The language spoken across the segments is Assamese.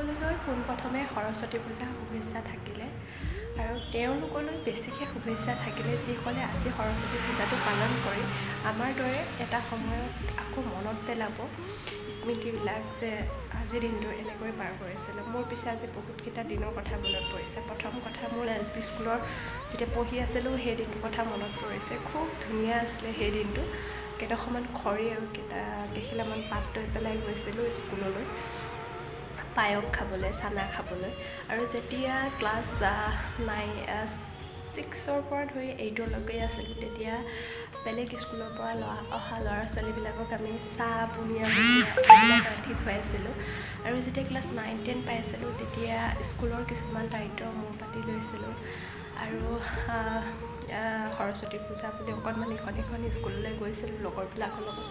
সকলোলৈ পোনপ্ৰথমে সৰস্বতী পূজা শুভেচ্ছা থাকিলে আৰু তেওঁলোকলৈ বেছিকৈ শুভেচ্ছা থাকিলে, যিসকলে আজি সৰস্বতী পূজাটো পালন কৰি আমাৰ দৰে এটা সময়ত আকৌ মনত পেলাব স্মৃতিবিলাক যে আজিৰ দিনটো এনেকৈ পাৰ কৰিছিলোঁ। মোৰ পিছে আজি বহুতকেইটা দিনৰ কথা মনত পৰিছে। প্ৰথম কথা, মোৰ এল পি স্কুলৰ যেতিয়া পঢ়ি আছিলোঁ, সেই দিনটোৰ কথা মনত পৰিছে। খুব ধুনীয়া আছিলে সেই দিনটো। কেইডোখৰমান খৰি আৰু কেইখিলামান পাত লৈ পেলাই গৈছিলোঁ স্কুললৈ পায়স খাবলৈ, চানা খাবলৈ। আৰু যেতিয়া ক্লাছ 6ৰ পৰা ধৰি 8লৈকে আছিলোঁ, তেতিয়া বেলেগ স্কুলৰ পৰা অহা ল'ৰা ছোৱালীবিলাকক আমি চাহ, বুনিয়া, ভুজিয়া এইবিলাক ৰান্ধি খুৱাইছিলোঁ। আৰু যেতিয়া ক্লাছ 9, 10 পাইছিলোঁ, তেতিয়া স্কুলৰ কিছুমান দায়িত্ব মূৰ পাতি লৈছিলোঁ। আৰু সৰস্বতী পূজা বুলি অকণমান ইখন সিখন স্কুললৈ গৈছিলোঁ লগৰবিলাকৰ লগত।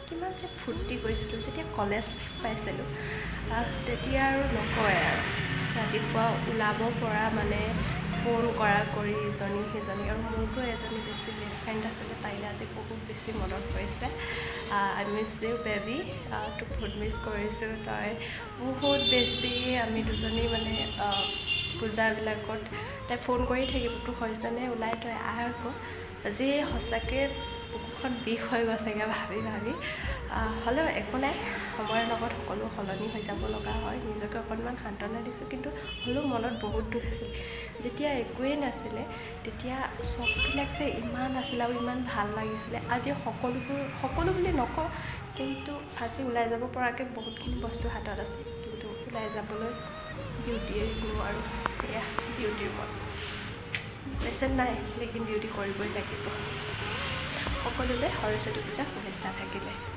কিমান যে ফূৰ্তি কৰিছিলোঁ! যেতিয়া কলেজ লাইফ পাইছিলোঁ, তেতিয়া আৰু নকয় আৰু। ৰাতিপুৱা ওলাব পৰা মানে ফোন কৰা কৰি ইজনী সিজনী। আৰু মোৰতো এজনী বেছি বেষ্ট ফ্ৰেণ্ড আছিলে, তাইলৈ আজি বহুত বেছি মনত পৰিছে। I miss you, baby. তোক বহুত মিছ কৰিছোঁ তই বহুত বেছি। আমি দুজনী মানে পূজাবিলাকত তাই ফোন কৰি থাকিব, "তোৰ হৈছেনে ওলাই? তই আহ আকৌ।" আজি সঁচাকৈ বুকুখন বিষ হৈ গৈছেগৈ ভাবি ভাবি। হ'লেও একো নাই, সময়ৰ লগত সকলো সলনি হৈ যাব লগা হয়। নিজকে অকণমান সান্তনা দিছোঁ, কিন্তু হ'লেও মনত বহুত দুখ আছিল। যেতিয়া একোৱেই নাছিলে, তেতিয়া চখবিলাক যে ইমান আছিলে আৰু ইমান ভাল লাগিছিলে। আজি সকলোবোৰ, সকলো বুলি নকওঁ, কিন্তু আজি ওলাই যাব পৰাকৈ বহুতখিনি বস্তু হাতত আছে, কিন্তু ওলাই যাবলৈ ডিউটিয়ে নোৱাৰোঁ। এয়া ডিউটিৰ মন পেচেণ্ট নাই, লেকিন ডিউটি কৰিবই লাগিব। সকলোলৈ সৰস্বতী পূজা শুভেচ্ছা থাকিলে।